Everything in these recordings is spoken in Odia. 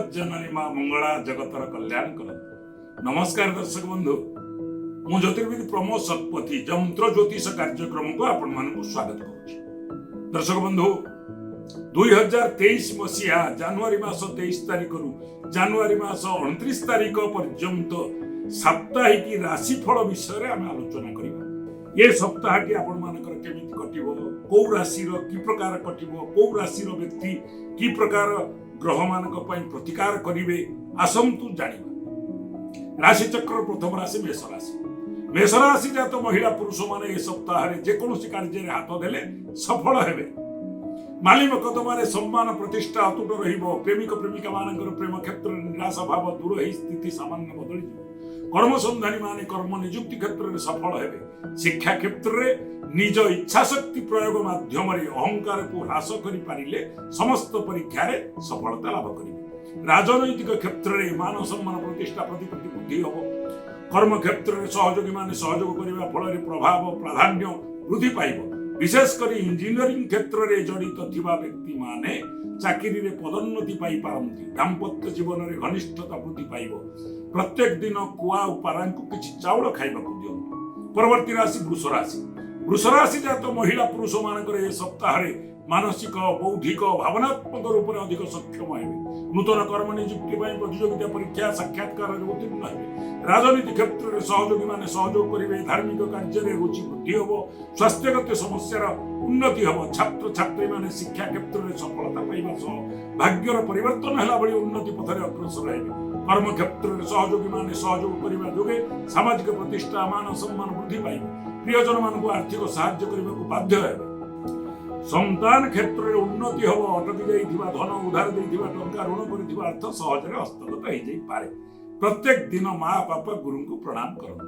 ଜଗତ ଜନନୀ ମା ମଙ୍ଗଳା ଜଗତର କଲ୍ୟାଣ କରନ୍ତୁ। ନମସ୍କାର ଦର୍ଶକ ବନ୍ଧୁ, ମୁଁ ଜ୍ୟୋତିର୍ବିଦ ପ୍ରମୋଦ ଶତପଥୀ ଯନ୍ତ୍ର ଜ୍ୟୋତିଷ କାର୍ଯ୍ୟକ୍ରମକୁ ଆପଣମାନଙ୍କୁ ସ୍ୱାଗତ କରୁଛି। ଦର୍ଶକ ବନ୍ଧୁ, 2023 ମସିହା ଜାନୁଆରୀ ମାସ 23 ତାରିଖରୁ ଜାନୁଆରୀ ମାସ 29 ତାରିଖ ପର୍ଯ୍ୟନ୍ତ ସାପ୍ତାହିକୀ ରାଶିଫଳ ବିଷୟରେ ଆମେ ଆଲୋଚନା କରିବା। ଏ ସପ୍ତାହଟି ଆପଣମାନଙ୍କର କେମିତି କଟିବ, କୋଉ ରାଶିର କି ପ୍ରକାର କଟିବ, କୋଉ ରାଶିର ବ୍ୟକ୍ତି କି ପ୍ରକାର ଗ୍ରହମାନଙ୍କ ପାଇଁ ପ୍ରତିକାର କରିବେ, ଆସନ୍ତୁ ଜାଣିବା। ରାଶିଚକ୍ରର ପ୍ରଥମ ରାଶି ମେଷ ରାଶି। ମେଷ ରାଶି ଜାତ ମହିଳା ପୁରୁଷମାନେ ଏ ସପ୍ତାହରେ ଯେକୌଣସି କାର୍ଯ୍ୟରେ ହାତ ଦେଲେ ସଫଳ ହେବେ। ମାଲି ମକଦ୍ଦମାରେ ସମ୍ମାନ ପ୍ରତିଷ୍ଠା ଅତୁଟ ରହିବ। ପ୍ରେମିକ ପ୍ରେମିକା ମାନଙ୍କର ପ୍ରେମ କ୍ଷେତ୍ରରେ ନିରାଶା ଭାବ ଦୂର ହେଇ ସ୍ଥିତି ସାମାନ୍ୟ ବଦଳିଯିବ। କର୍ମସନ୍ଧାନୀ ମାନେ କର୍ମ ନିଯୁକ୍ତି କ୍ଷେତ୍ରରେ ସଫଳ ହେବେ। ଶିକ୍ଷା କ୍ଷେତ୍ରରେ ନିଜ ଇଚ୍ଛାଶକ୍ତି ପ୍ରୟୋଗ ମାଧ୍ୟମରେ ଅହଙ୍କାରକୁ ହ୍ରାସ କରିପାରିଲେ ସମସ୍ତ ପରୀକ୍ଷାରେ ସଫଳତା ଲାଭ କରିବେ। ରାଜନୈତିକ କ୍ଷେତ୍ରରେ ମାନ ସମ୍ମାନ ପ୍ରତିଷ୍ଠା ପ୍ରତିପତ୍ତି ବୃଦ୍ଧି ହେବ। କର୍ମ କ୍ଷେତ୍ରରେ ସହଯୋଗୀ ମାନେ ସହଯୋଗ କରିବା ଫଳରେ ପ୍ରଭାବ ପ୍ରାଧାନ୍ୟ ବୃଦ୍ଧି ପାଇବ। ବିଶେଷ କରି ଇଞ୍ଜିନିୟରିଂ କ୍ଷେତ୍ରରେ ଜଡ଼ିତ ଥିବା ବ୍ୟକ୍ତିମାନେ ଚାକିରିରେ ପଦୋନ୍ନତି ପାଇପାରନ୍ତି। ଦାମ୍ପତ୍ୟ ଜୀବନରେ ଘନିଷ୍ଠତା ବୃଦ୍ଧି ପାଇବ। ପ୍ରତ୍ୟେକ ଦିନ କୁଆ ଓ ପାରାଙ୍କୁ କିଛି ଚାଉଳ ଖାଇବାକୁ ଦିଅନ୍ତୁ। ପରବର୍ତ୍ତୀ ରାଶି ବୃଷ ରାଶି। ବୃଷ ରାଶି ଜାତ ମହିଳା ପୁରୁଷ ମାନଙ୍କର ଏ ସପ୍ତାହରେ ମାନସିକ, ବୌଦ୍ଧିକ, ଭାବନାତ୍ମକ ରୂପରେ ଅଧିକ ସକ୍ଷମ ହେବେ। ନୂତନ କର୍ମ ନିଯୁକ୍ତି ପାଇଁ ପ୍ରତିଯୋଗିତା ପରୀକ୍ଷା ସାକ୍ଷାତକାରରେ ଉତ୍ତୀର୍ଣ୍ଣ ହେବେ। ରାଜନୀତି କ୍ଷେତ୍ରରେ ସହଯୋଗୀ ମାନେ ସହଯୋଗ କରିବେ। ଧାର୍ମିକ କାର୍ଯ୍ୟରେ ରୁଚି ବୃଦ୍ଧି ହେବ। ସ୍ୱାସ୍ଥ୍ୟଗତ ସମସ୍ୟାର ଉନ୍ନତି ହେବ। ଛାତ୍ରଛାତ୍ରୀମାନେ ଶିକ୍ଷା କ୍ଷେତ୍ରରେ ସଫଳତା ପାଇବା ସହ ଭାଗ୍ୟର ପରିବର୍ତ୍ତନ ହେଲା ଭଳି ଉନ୍ନତି ପଥରେ ଅଗ୍ରସର ହେବେ। କର୍ମ କ୍ଷେତ୍ରରେ ସହଯୋଗୀ ମାନେ ସହଯୋଗ କରିବା ଯୋଗେ ସାମାଜିକ ପ୍ରତିଷ୍ଠା, ମାନ ସମ୍ମାନ ବୃଦ୍ଧି ପାଇବ। ପ୍ରିୟଜନମାନଙ୍କୁ ଆର୍ଥିକ ସାହାଯ୍ୟ କରିବାକୁ ବାଧ୍ୟ ହେବେ। ସନ୍ତାନ କ୍ଷେତ୍ରରେ ଉନ୍ନତି ହେବ। ଅଟକି ଯାଇଥିବା ଧନ, ଉଧାର ଦେଇଥିବା ଟଙ୍କା, ଋଣ କରିଥିବା ଅର୍ଥ ସହଜରେ ହସ୍ତଗତ ହେଇଯାଇପାରେ। ପ୍ରତ୍ୟେକ ଦିନ ମା, ବାପା, ଗୁରୁଙ୍କୁ ପ୍ରଣାମ କରନ୍ତୁ।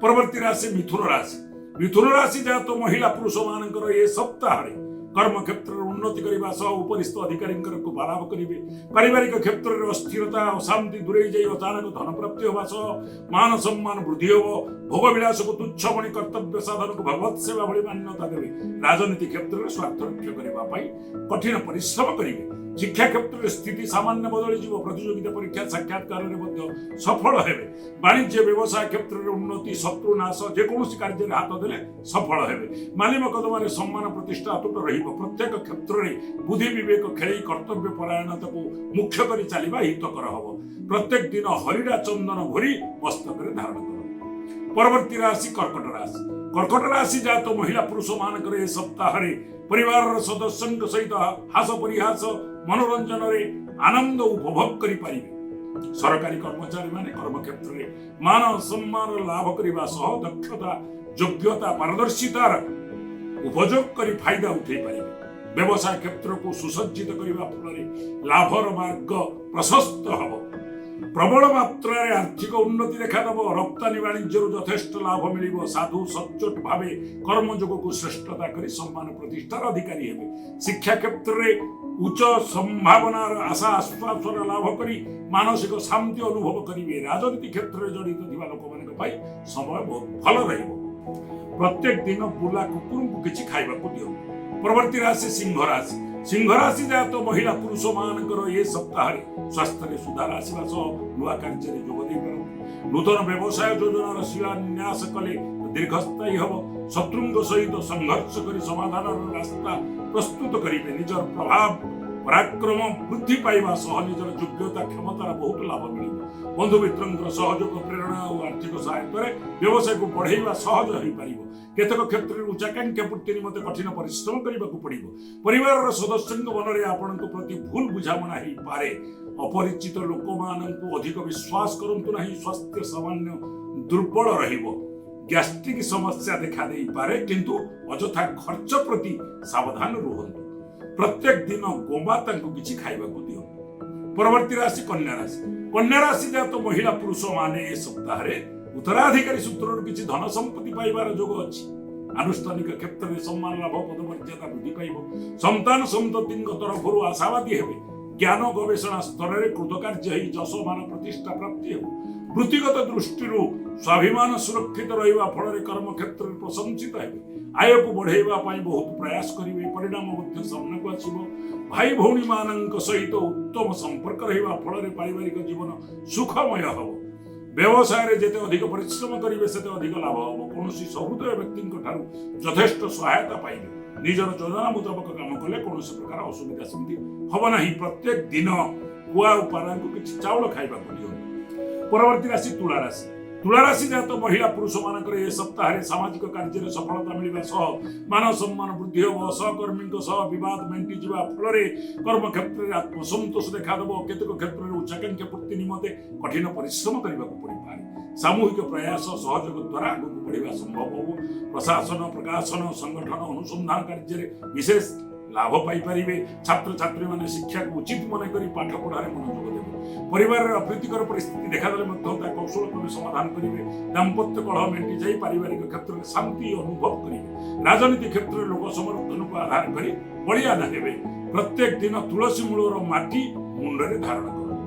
ପରବର୍ତ୍ତୀ ରାଶି ମିଥୁନ ରାଶି। ମିଥୁନ ରାଶି ଜାତ ମହିଳା ପୁରୁଷ ମାନଙ୍କର ଏ ସପ୍ତାହରେ କର୍ମ କ୍ଷେତ୍ରରେ ଉନ୍ନତି କରିବା ସହ ଉପରିସ୍ଥ ଅଧିକାରୀଙ୍କର କୃପା ଲାଭ କରିବେ। ପାରିବାରିକ କ୍ଷେତ୍ରରେ ଅସ୍ଥିରତା, ଅଶାନ୍ତି ଦୂରେଇ ଯାଇ ଅଚାନକ ଧନ ପ୍ରାପ୍ତି ହେବା ସହ ମାନ ସମ୍ମାନ ବୃଦ୍ଧି ହେବ। ଭୋଗ ବିଳାସକୁ ତୁଚ୍ଛ ମଣି କର୍ତ୍ତବ୍ୟ ସାଧନକୁ ଭଗବତ ସେବା ଭଳି ମାନ୍ୟତା ଦେବେ। ରାଜନୀତି କ୍ଷେତ୍ରରେ ସ୍ୱାର୍ଥ ରକ୍ଷା କରିବା ପାଇଁ କଠିନ ପରିଶ୍ରମ କରିବେ। ଶିକ୍ଷା କ୍ଷେତ୍ରରେ ସ୍ଥିତି ସାମାନ୍ୟ ବଦଳିଯିବ। ପ୍ରତିଯୋଗିତା ପରୀକ୍ଷା ସାକ୍ଷାତକାରରେ ମଧ୍ୟ ସଫଳ ହେବେ। ବାଣିଜ୍ୟ ବ୍ୟବସାୟ କ୍ଷେତ୍ରରେ ଉନ୍ନତି, ଶତ୍ରୁ ନାଶ, ଯେକୌଣସି କାର୍ଯ୍ୟରେ ହାତ ଦେଲେ ସଫଳ ହେବେ। ମାଲି ମକଦ୍ଦମାରେ ସମ୍ମାନ ପ୍ରତିଷ୍ଠା ଅତୁଟ ରହିବ। ପ୍ରତ୍ୟେକ କ୍ଷେତ୍ରରେ ବୁଦ୍ଧି ବିବେକ ଖେଳେଇ କର୍ତ୍ତବ୍ୟ ପରାୟଣତାକୁ ମୁଖ୍ୟ କରି ଚାଲିବା ହିତକର ହେବ। ପ୍ରତ୍ୟେକ ଦିନ ହରିଡ଼ା ଚନ୍ଦନ ଘୋରି ମସ୍ତକରେ ଧାରଣ କରନ୍ତୁ। ପରବର୍ତ୍ତୀ ରାଶି କର୍କଟ ରାଶି। କର୍କଟ ରାଶି ଜାତ ମହିଳା ପୁରୁଷ ମାନଙ୍କର ଏ ସପ୍ତାହରେ ପରିବାରର ସଦସ୍ୟଙ୍କ ସହିତ ହାସ ପରିହାସ, ମନୋରଞ୍ଜନରେ ଆନନ୍ଦ ଉପଭୋଗ କରିପାରିବେ। ସରକାରୀ କର୍ମଚାରୀମାନେ କର୍ମକ୍ଷେତ୍ରରେ ମାନ ସମ୍ମାନ ଲାଭ କରିବା ସହ ଦକ୍ଷତା, ଯୋଗ୍ୟତା, ପାରଦର୍ଶିତାର ଉପଯୋଗ କରି ଫାଇଦା ଉଠେଇ ପାରିବେ। ବ୍ୟବସାୟ କ୍ଷେତ୍ରକୁ ସୁସଜ୍ଜିତ କରିବା ଫଳରେ ଲାଭର ମାର୍ଗ ପ୍ରଶସ୍ତ ହେବ। ପ୍ରବଳ ମାତ୍ରାରେ ଆର୍ଥିକ ଉନ୍ନତି ଦେଖାଦେବ। ରପ୍ତାନୀ ବାଣିଜ୍ୟରୁ ଯଥେଷ୍ଟ ଲାଭ ମିଳିବ। ସାଧୁ ସଚ୍ଚୋଟ ଭାବେ କର୍ମଯୋଗକୁ ଶ୍ରେଷ୍ଠତା କରି ସମ୍ମାନ ପ୍ରତିଷ୍ଠାର ଅଧିକାରୀ ହେବେ। ଶିକ୍ଷା କ୍ଷେତ୍ରରେ ଉଚ୍ଚ ସମ୍ଭାବନାର ଆଶା ଆଶ୍ୱାସନା ଲାଭ କରି ମାନସିକ ଶାନ୍ତି ଅନୁଭବ କରିବେ। ରାଜନୀତି କ୍ଷେତ୍ରରେ ଜଡ଼ିତ ଥିବା ଲୋକମାନଙ୍କ ପାଇଁ ସମୟ ବହୁତ ଭଲ ରହିବ। ପ୍ରତ୍ୟେକ ଦିନ ବୁଲା କୁକୁରଙ୍କୁ କିଛି ଖାଇବାକୁ ଦିଅନ୍ତୁ। ପରବର୍ତ୍ତୀ ରାଶି ସିଂହ ରାଶି। ସିଂହ ରାଶି ଜାତ ମହିଳା ପୁରୁଷ ମାନଙ୍କର ଏ ସପ୍ତାହରେ ସ୍ୱାସ୍ଥ୍ୟରେ ସୁଧାର ଆସିବା ସହ ନୂଆ କାର୍ଯ୍ୟରେ ଯୋଗ ଦେଇପାରନ୍ତି। ନୂତନ ବ୍ୟବସାୟ ଯୋଜନାର ଶିଳାନ୍ୟାସ କଲେ ଦୀର୍ଘସ୍ଥାୟୀ ହେବ। ଶତ୍ରୁଙ୍କ ସହିତ ସଂଘର୍ଷ କରି ସମାଧାନର ରାସ୍ତା ପ୍ରସ୍ତୁତ କରିବେ। ନିଜର ପ୍ରଭାବ ପରାକ୍ରମ ବୃଦ୍ଧି ପାଇବା ସହ ନିଜର ଯୋଗ୍ୟତା, କ୍ଷମତାର ବହୁତ ଲାଭ ମିଳିବ। ବନ୍ଧୁ ମିତ୍ରଙ୍କର ସହଯୋଗ, ପ୍ରେରଣା ଓ ଆର୍ଥିକ ସହାୟତାରେ ବ୍ୟବସାୟକୁ ବଢ଼େଇବା ସହଜ ହୋଇପାରିବ। କେତେକ କ୍ଷେତ୍ରରେ ଉଚ୍ଚାକାଂକ୍ଷା ପୂର୍ତ୍ତି ନିମନ୍ତେ କଠିନ ପରିଶ୍ରମ କରିବାକୁ ପଡ଼ିବ। ପରିବାରର ସଦସ୍ୟଙ୍କ ମନରେ ଆପଣଙ୍କ ପ୍ରତି ଭୁଲ ବୁଝାମଣା ହେଇପାରେ। ଅପରିଚିତ ଲୋକମାନଙ୍କୁ ଅଧିକ ବିଶ୍ୱାସ କରନ୍ତୁ ନାହିଁ। ସ୍ୱାସ୍ଥ୍ୟ ସାମାନ୍ୟ ଦୁର୍ବଳ ରହିବ। ଗ୍ୟାଷ୍ଟ୍ରିକ୍ ସମସ୍ୟା ଦେଖା ଦେଇପାରେ, କିନ୍ତୁ ଅଯଥା ଖର୍ଚ୍ଚ ପ୍ରତି ସାବଧାନ ରୁହନ୍ତୁ। ପ୍ରତ୍ୟେକ ଦିନ ଗୋମାତାଙ୍କୁ କିଛି ଖାଇବାକୁ ଦିଅନ୍ତୁ। ପରବର୍ତ୍ତୀ ରାଶି କନ୍ୟା ରାଶି। କନ୍ୟା ରାଶି ଜାତ ମହିଳା ପୁରୁଷ ମାନେ ଏ ସପ୍ତାହରେ ଉତ୍ତରାଧିକାରୀ ସୂତ୍ରରୁ କିଛି ଧନ ସମ୍ପତ୍ତି ପାଇବାର ଯୋଗ ଅଛି। ଆନୁଷ୍ଠାନିକ କ୍ଷେତ୍ରରେ ସମ୍ମାନ ଲାଭ, ପଦମର୍ଯ୍ୟାଦା ବୃଦ୍ଧି ପାଇବ। ସନ୍ତାନ ସନ୍ତତିଙ୍କ ତରଫରୁ ଆଶାବାଦୀ ହେବେ। ଜ୍ଞାନ ଗବେଷଣା ସ୍ତରରେ କୃତକାର୍ଯ୍ୟ ହେଇ ଯଶ, ମାନ, ପ୍ରତିଷ୍ଠା ପ୍ରାପ୍ତି ହେବ। ବୃତ୍ତିଗତ ଦୃଷ୍ଟିରୁ ସ୍ୱାଭିମାନ ସୁରକ୍ଷିତ ରହିବା ଫଳରେ କର୍ମକ୍ଷେତ୍ରରେ ପ୍ରଶଂସିତ ହେବେ। ଆୟକୁ ବଢ଼େଇବା ପାଇଁ ବହୁତ ପ୍ରୟାସ କରିବେ, ପରିଣାମ ମଧ୍ୟ ସାମ୍ନାକୁ ଆସିବ। ଭାଇ ଭଉଣୀମାନଙ୍କ ସହିତ ଉତ୍ତମ ସମ୍ପର୍କ ରହିବା ଫଳରେ ପାରିବାରିକ ଜୀବନ ସୁଖମୟ ହେବ। ବ୍ୟବସାୟରେ ଯେତେ ଅଧିକ ପରିଶ୍ରମ କରିବେ, ସେତେ ଅଧିକ ଲାଭ ହେବ। କୌଣସି ସହୃଦୟ ବ୍ୟକ୍ତିଙ୍କ ଠାରୁ ଯଥେଷ୍ଟ ସହାୟତା ପାଇବେ। ନିଜର ଯୋଜନା ମୁତାବକ କାମ କଲେ କୌଣସି ପ୍ରକାର ଅସୁବିଧା ସେମିତି ହବ ନାହିଁ। ପ୍ରତ୍ୟେକ ଦିନ କୁଆ ଓ ପାରାଙ୍କୁ କିଛି ଚାଉଳ ଖାଇବାକୁ ଦିଅନ୍ତୁ। ପରବର୍ତ୍ତୀ ରାଶି ତୁଳା ରାଶି। ତୁଳା ରାଶି ଜାତ ମହିଳା ପୁରୁଷମାନଙ୍କର ଏ ସପ୍ତାହରେ ସାମାଜିକ କାର୍ଯ୍ୟରେ ସଫଳତା ମିଳିବା ସହ ମାନ ସମ୍ମାନ ବୃଦ୍ଧି ହେବ। ସହକର୍ମୀଙ୍କ ସହ ବିବାଦ ମେଣ୍ଟିଯିବା ଫଳରେ କର୍ମକ୍ଷେତ୍ରରେ ଆତ୍ମସନ୍ତୋଷ ଦେଖାଦେବ। କେତେକ କ୍ଷେତ୍ରରେ ଉଚ୍ଚାକାଂକ୍ଷା ପୂର୍ତ୍ତି ନିମନ୍ତେ କଠିନ ପରିଶ୍ରମ କରିବାକୁ ପଡ଼ିପାରେ। ସାମୂହିକ ପ୍ରୟାସ ସହଯୋଗ ଦ୍ୱାରା ଆଗକୁ ବଢ଼ିବା ସମ୍ଭବ ହେବ। ପ୍ରଶାସନ, ପ୍ରକାଶନ, ସଂଗଠନ, ଅନୁସନ୍ଧାନ କାର୍ଯ୍ୟରେ ବିଶେଷ ଲାଭ ପାଇପାରିବେ। ଛାତ୍ରଛାତ୍ରୀମାନେ ଶିକ୍ଷାକୁ ଉଚିତ ମନେ କରି ପାଠ ପଢ଼ାରେ ମନୋଯୋଗ ଦେବେ। ପରିବାରରେ ଅପ୍ରୀତିକର ପରିସ୍ଥିତି ଦେଖାଦେଲେ ମଧ୍ୟ ତା କୌଶଳ କ୍ରମେ ସମାଧାନ କରିବେ। ଦାମ୍ପତ୍ୟ କଳହ ମେଣ୍ଟି ଯାଇ ପାରିବାରିକ କ୍ଷେତ୍ରରେ ଶାନ୍ତି ଅନୁଭବ କରିବେ। ରାଜନୀତି କ୍ଷେତ୍ରରେ ଲୋକ ସମର୍ଥନକୁ ଆଧାର କରି ବଳିଆନ ହେବେ। ପ୍ରତ୍ୟେକ ଦିନ ତୁଳସୀ ମୂଳର ମାଟି ମୁଣ୍ଡରେ ଧାରଣ କରନ୍ତୁ।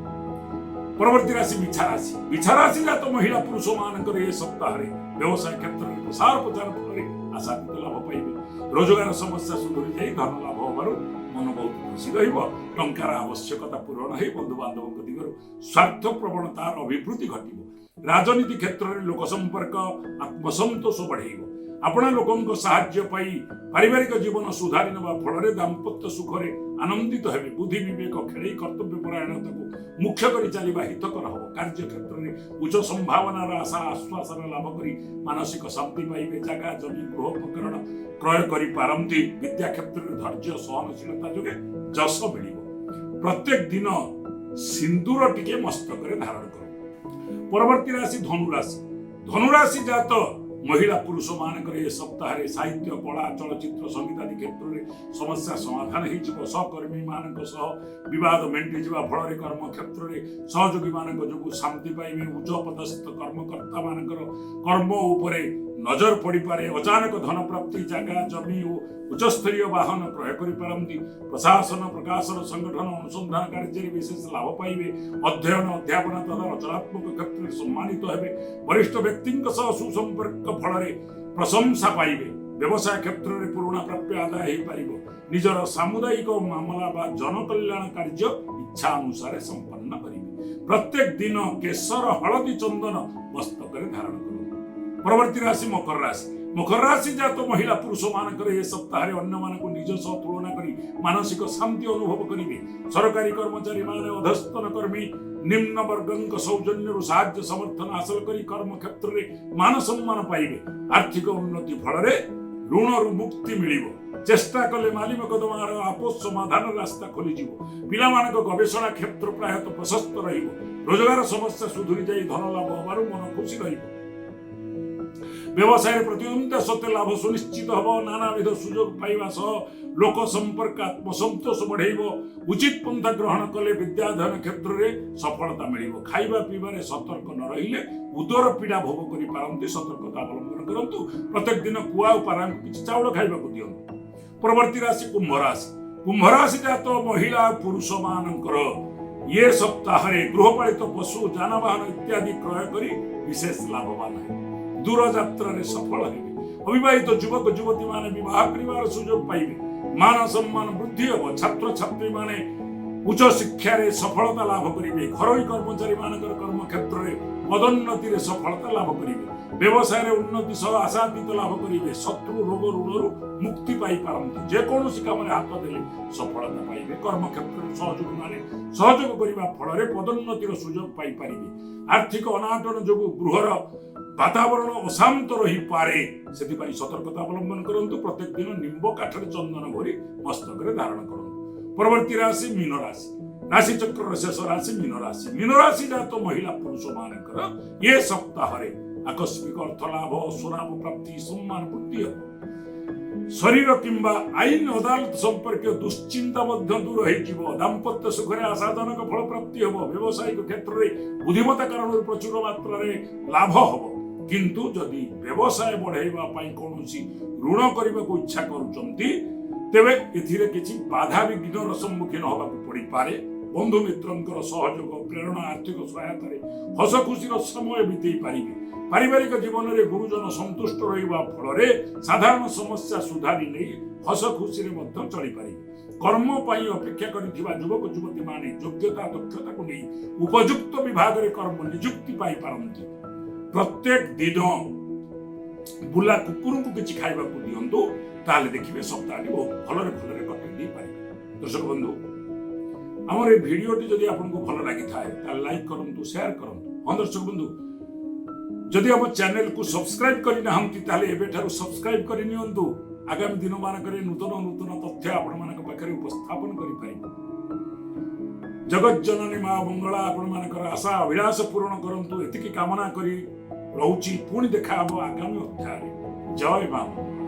ପରବର୍ତ୍ତୀ ରାଶି ବିଛା ରାଶି। ବିଛା ରାଶି ଜାତ ମହିଳା ପୁରୁଷ ମାନଙ୍କର ଏ ସପ୍ତାହରେ ବ୍ୟବସାୟ କ୍ଷେତ୍ରରେ ପ୍ରସାର ପ୍ରଚାର ଫଳରେ ଆଶାତୀତ ଲାଭ ପାଇବେ। ରୋଜଗାର ସମସ୍ୟା ସୁଧୁରି ଯାଇ ଧନ ଲାଭ ହେବାରୁ ମନ ବହୁତ ଖୁସି ରହିବ। ଟଙ୍କାର ଆବଶ୍ୟକତା ପୂରଣ ହେଇ ବନ୍ଧୁବାନ୍ଧବଙ୍କ ଦିଗରୁ ସ୍ୱାର୍ଥ ପ୍ରବଣତାର ଅଭିବୃଦ୍ଧି ଘଟିବ। ରାଜନୀତି କ୍ଷେତ୍ରରେ ଲୋକ ସମ୍ପର୍କ ଆତ୍ମସନ୍ତୋଷ ବଢ଼େଇବ। ଆପଣା ଲୋକଙ୍କ ସାହାଯ୍ୟ ପାଇ ପାରିବାରିକ ଜୀବନ ସୁଧାରି ନେବା ଫଳରେ ଦାମ୍ପତ୍ୟ ସୁଖରେ ଆନନ୍ଦିତ ହେବେ। ବୁଦ୍ଧି ବିବେକ ଖେଳେଇ କର୍ତ୍ତବ୍ୟ ପରାୟଣତାକୁ ମୁଖ୍ୟ କରି ଚାଲିବା ହିତକର ହେବ। କାର୍ଯ୍ୟ କ୍ଷେତ୍ରରେ ଉଚ୍ଚ ସମ୍ଭାବନାର ଆଶା ଆଶ୍ୱାସନା ଲାଭ କରି ମାନସିକ ଶାନ୍ତି ପାଇବେ। ଜାଗା, ଜମି, ଗୃହ ଉପକରଣ କ୍ରୟ କରିପାରନ୍ତି। ବିଦ୍ୟା କ୍ଷେତ୍ରରେ ଧୈର୍ଯ୍ୟ, ସହନଶୀଳତା ଯୋଗେ ଯଶ ମିଳିବ। ପ୍ରତ୍ୟେକ ଦିନ ସିନ୍ଦୁର ଟିକେ ମସ୍ତକରେ ଧାରଣ କରନ୍ତୁ। ପରବର୍ତ୍ତୀ ରାଶି ଧନୁରାଶି। ଧନୁରାଶି ଜାତ ମହିଳା ପୁରୁଷ ମାନଙ୍କର ଏ ସପ୍ତାହରେ ସାହିତ୍ୟ, କଳା, ଚଳଚ୍ଚିତ୍ର, ସଙ୍ଗୀତ ଆଦି କ୍ଷେତ୍ରରେ ସମସ୍ୟା ସମାଧାନ ହେଇଯିବ। ସହକର୍ମୀ ମାନଙ୍କ ସହ ବିବାଦ ମେଣ୍ଟିଯିବା ଫଳରେ କର୍ମ କ୍ଷେତ୍ରରେ ସହଯୋଗୀ ମାନଙ୍କ ଯୋଗୁଁ ଶାନ୍ତି ପାଇବେ। ଉଚ୍ଚ ପଦସ୍ଥ କର୍ମକର୍ତ୍ତା ମାନଙ୍କର କର୍ମ ଉପରେ ନଜର ପଡ଼ିପାରେ। ଅଚାନକ ଧନ ପ୍ରାପ୍ତି, ଜାଗା, ଜମି ଓ ଉଚ୍ଚସ୍ତରୀୟ ବାହନ କ୍ରୟ କରିପାରନ୍ତି। ପ୍ରଶାସନ, ପ୍ରକାଶନ, ସଂଗଠନ, ଅନୁସନ୍ଧାନ କାର୍ଯ୍ୟରେ ବିଶେଷ ଲାଭ ପାଇବେ। ଅଧ୍ୟୟନ, ଅଧ୍ୟାପନା ତଥା ରଚନାତ୍ମକ କ୍ଷେତ୍ରରେ ସମ୍ମାନିତ ହେବେ। ବରିଷ୍ଠ ବ୍ୟକ୍ତିଙ୍କ ସହ ସୁସମ୍ପର୍କ ଫଳରେ ପ୍ରଶଂସା ପାଇବେ। ବ୍ୟବସାୟ କ୍ଷେତ୍ରରେ ପୁରୁଣା ପ୍ରାପ୍ୟ ଆଦାୟ ହେଇପାରିବ। ନିଜର ସାମୁଦାୟିକ ମାମଲା ବା ଜନକଲ୍ୟାଣ କାର୍ଯ୍ୟ ଇଚ୍ଛା ଅନୁସାରେ ସମ୍ପନ୍ନ କରିବେ। ପ୍ରତ୍ୟେକ ଦିନ କେଶର, ହଳଦୀ, ଚନ୍ଦନ ମସ୍ତକରେ ଧାରଣ କରନ୍ତୁ। ପରବର୍ତ୍ତୀ ରାଶି ମକର ରାଶି। ମକର ରାଶି ଜାତ ମହିଳା ପୁରୁଷ ମାନଙ୍କର ଏ ସପ୍ତାହରେ ଅନ୍ୟମାନଙ୍କୁ ନିଜ ସହ ତୁଳନା କରି ମାନସିକ ଶାନ୍ତି ଅନୁଭବ କରିବେ। ସରକାରୀ କର୍ମଚାରୀ ମାନେ ଅଧସ୍ତନ କର୍ମୀ, ନିମ୍ନ ବର୍ଗଙ୍କ ସୌଜନ୍ୟରୁ ସାହାଯ୍ୟ ସମର୍ଥନ ହାସଲ କରି କର୍ମ କ୍ଷେତ୍ରରେ ମାନ ସମ୍ମାନ ପାଇବେ। ଆର୍ଥିକ ଉନ୍ନତି ଫଳରେ ଋଣରୁ ମୁକ୍ତି ମିଳିବ। ଚେଷ୍ଟା କଲେ ମାଲି ମକଦ୍ଦମାର ଆପୋଷ ସମାଧାନ ରାସ୍ତା ଖୋଲିଯିବ। ପିଲାମାନଙ୍କ ଗବେଷଣା କ୍ଷେତ୍ର ପ୍ରାୟତଃ ପ୍ରଶସ୍ତ ରହିବ। ରୋଜଗାର ସମସ୍ୟା ସୁଧୁରି ଯାଇ ଧନ ଲାଭ ହେବାରୁ ମନ ଖୁସି ରହିବ। ବ୍ୟବସାୟରେ ପ୍ରତିଦ୍ୱନ୍ଦିତା ସତ୍ତ୍ୱେ ଲାଭ ସୁନିଶ୍ଚିତ ହେବ। ନାନାବିଧ ସୁଯୋଗ ପାଇବା ସହ ଲୋକ ସମ୍ପର୍କ ଆତ୍ମସନ୍ତୋଷ ବଢ଼େଇବ। ଉଚିତ ପନ୍ଥା ଗ୍ରହଣ କଲେ ବିଦ୍ୟାଧ୍ୟୟନ କ୍ଷେତ୍ରରେ ସଫଳତା ମିଳିବ। ଖାଇବା ପିଇବାରେ ସତର୍କ ନ ରହିଲେ ଉଦର ପୀଡ଼ା ଭୋଗ କରିପାରନ୍ତି। ସତର୍କତା ଅବଲମ୍ବନ କରନ୍ତୁ। ପ୍ରତ୍ୟେକ ଦିନ କୁଆ ଓ ପାରାଙ୍କୁ କିଛି ଚାଉଳ ଖାଇବାକୁ ଦିଅନ୍ତୁ। ପରବର୍ତ୍ତୀ ରାଶି କୁମ୍ଭ ରାଶି। କୁମ୍ଭ ରାଶି ଜାତ ମହିଳା ପୁରୁଷ ମାନଙ୍କର ଇଏ ସପ୍ତାହରେ ଗୃହପାଳିତ ପଶୁ, ଯାନବାହନ ଇତ୍ୟାଦି କ୍ରୟ କରି ବିଶେଷ ଲାଭବାନ ହେବେ। ଦୂର ଯାତ୍ରାରେ ସଫଳ ହେବେ। ଅବିବାହିତ ଯୁବକ ଯୁବତୀ ମାନେ ବିବାହ କରିବାର ସୁଯୋଗ ପାଇବେ। ମାନ ସମ୍ମାନ ବୃଦ୍ଧି ହେବ। ଛାତ୍ରଛାତ୍ରୀ ମାନେ ଉଚ୍ଚ ଶିକ୍ଷାରେ ସଫଳତା ଲାଭ କରିବେ। ଘରୋଇ କର୍ମଚାରୀ ମାନଙ୍କର କର୍ମ କ୍ଷେତ୍ରରେ ପଦୋନ୍ନତିରେ ସଫଳତା ଲାଭ କରିବେ। ବ୍ୟବସାୟରେ ଉନ୍ନତି ସହ ଆଶାତୀତ ଲାଭ କରିବେ। ଶତ୍ରୁ, ରୋଗ, ଋଣରୁ ମୁକ୍ତି ପାଇପାରନ୍ତି। ଯେକୌଣସି କାମରେ ହାତ ଦେଲେ ସଫଳତା ପାଇବେ। କର୍ମକ୍ଷେତ୍ରରେ ସହଯୋଗୀ ମାନେ ସହଯୋଗ କରିବା ଫଳରେ ପଦୋନ୍ନତିର ସୁଯୋଗ ପାଇପାରିବେ। ଆର୍ଥିକ ଅନାଟନ ଯୋଗୁଁ ଗୃହର ବାତାବରଣ ଅଶାନ୍ତ ରହିପାରେ, ସେଥିପାଇଁ ସତର୍କତା ଅବଲମ୍ବନ କରନ୍ତୁ। ପ୍ରତ୍ୟେକ ଦିନ ନିମ୍ବ କାଠରେ ଚନ୍ଦନ ଘୋରି ମସ୍ତକରେ ଧାରଣ କରନ୍ତୁ। ପରବର୍ତ୍ତୀ ରାଶି ମୀନ ରାଶି। ରାଶି ଚକ୍ରର ଶେଷ ରାଶି ମୀନ ରାଶି। ମୀନ ରାଶି ଜାତ ମହିଳା ପୁରୁଷ ମାନଙ୍କର ଏ ସପ୍ତାହରେ ଆକସ୍ମିକ ଅର୍ଥ ଲାଭ, ସୁନାମ ପ୍ରାପ୍ତି, ସମ୍ମାନ ବୃଦ୍ଧି ହେବ। ଶରୀର କିମ୍ବା ଆଇନ ଅଦାଲତ ସମ୍ପର୍କୀୟ ଦୁଶ୍ଚିନ୍ତା ମଧ୍ୟ ଦୂର ହେଇଯିବ। ଦାମ୍ପତ୍ୟ ସୁଖରେ ଆଶାଜନକ ଫଳ ପ୍ରାପ୍ତି ହେବ। ବ୍ୟବସାୟିକ କ୍ଷେତ୍ରରେ ବୁଦ୍ଧିମତା କାରଣରୁ ପ୍ରଚୁର ମାତ୍ରାରେ ଲାଭ ହେବ। କିନ୍ତୁ ଯଦି ବ୍ୟବସାୟ ବଢ଼ାଇବା ପାଇଁ କୌଣସି ଋଣ କରିବାକୁ ଇଚ୍ଛା କରୁଛନ୍ତି, ତେବେ ଏଥିରେ କିଛି ବାଧାବିଘ୍ନର ସମ୍ମୁଖୀନ ହେବାକୁ ପଡ଼ିପାରେ। ବନ୍ଧୁ ମିତ୍ରଙ୍କର ସହଯୋଗ, ପ୍ରେରଣା, ଆର୍ଥିକ ସହାୟତାରେ ହସ ଖୁସିର ସମୟ ବିତେଇ ପାରିବେ। ପାରିବାରିକ ଜୀବନରେ ଗୁରୁଜନ ସନ୍ତୁଷ୍ଟ ରହିବା ଫଳରେ ସାଧାରଣ ସମସ୍ୟା ସୁଧାରି ନେଇ ହସ ଖୁସିରେ ମଧ୍ୟ ଚଳିପାରିବେ। କର୍ମ ପାଇଁ ଅପେକ୍ଷା କରିଥିବା ଯୁବକ ଯୁବତୀମାନେ ଯୋଗ୍ୟତା ଦକ୍ଷତାକୁ ନେଇ ଉପଯୁକ୍ତ ବିଭାଗରେ କର୍ମ ନିଯୁକ୍ତି ପାଇପାରନ୍ତି। ପ୍ରତ୍ୟେକ ଦିନ ବୁଲା କୁକୁରଙ୍କୁ କିଛି ଖାଇବାକୁ ଦିଅନ୍ତୁ, ତାହେଲେ ଦେଖିବେ ସପ୍ତାହଟି ବହୁତ ଭଲରେ ଭଲରେ କଟେଇ ଦେଇପାରିବେ। ଦର୍ଶକ ବନ୍ଧୁ, ଆମର ଏ ଭିଡ଼ିଓଟି ଯଦି ଆପଣଙ୍କୁ ଭଲ ଲାଗିଥାଏ, ତାହେଲେ ଲାଇକ୍ କରନ୍ତୁ, ସେୟାର କରନ୍ତୁ। ହଁ ଦର୍ଶକ ବନ୍ଧୁ, ଯଦି ଆମ ଚ୍ୟାନେଲକୁ ସବସ୍କ୍ରାଇବ କରିନାହାନ୍ତି, ତାହେଲେ ଏବେଠାରୁ ସବସ୍କ୍ରାଇବ କରିନିଅନ୍ତୁ। ଆଗାମୀ ଦିନମାନଙ୍କରେ ନୂତନ ନୂତନ ତଥ୍ୟ ଆପଣମାନଙ୍କ ପାଖରେ ଉପସ୍ଥାପନ କରିପାରିବୁ। ଜଗତ ଜନନୀ ମା ମଙ୍ଗଳା ଆପଣମାନଙ୍କର ଆଶା ଅଭିଳାଷ ପୂରଣ କରନ୍ତୁ, ଏତିକି କାମନା କରି ରହୁଛି। ପୁଣି ଦେଖା ହବ ଆଗାମୀ ଅଧ୍ୟାୟରେ। ଜୟ ମା ମଙ୍ଗଳା।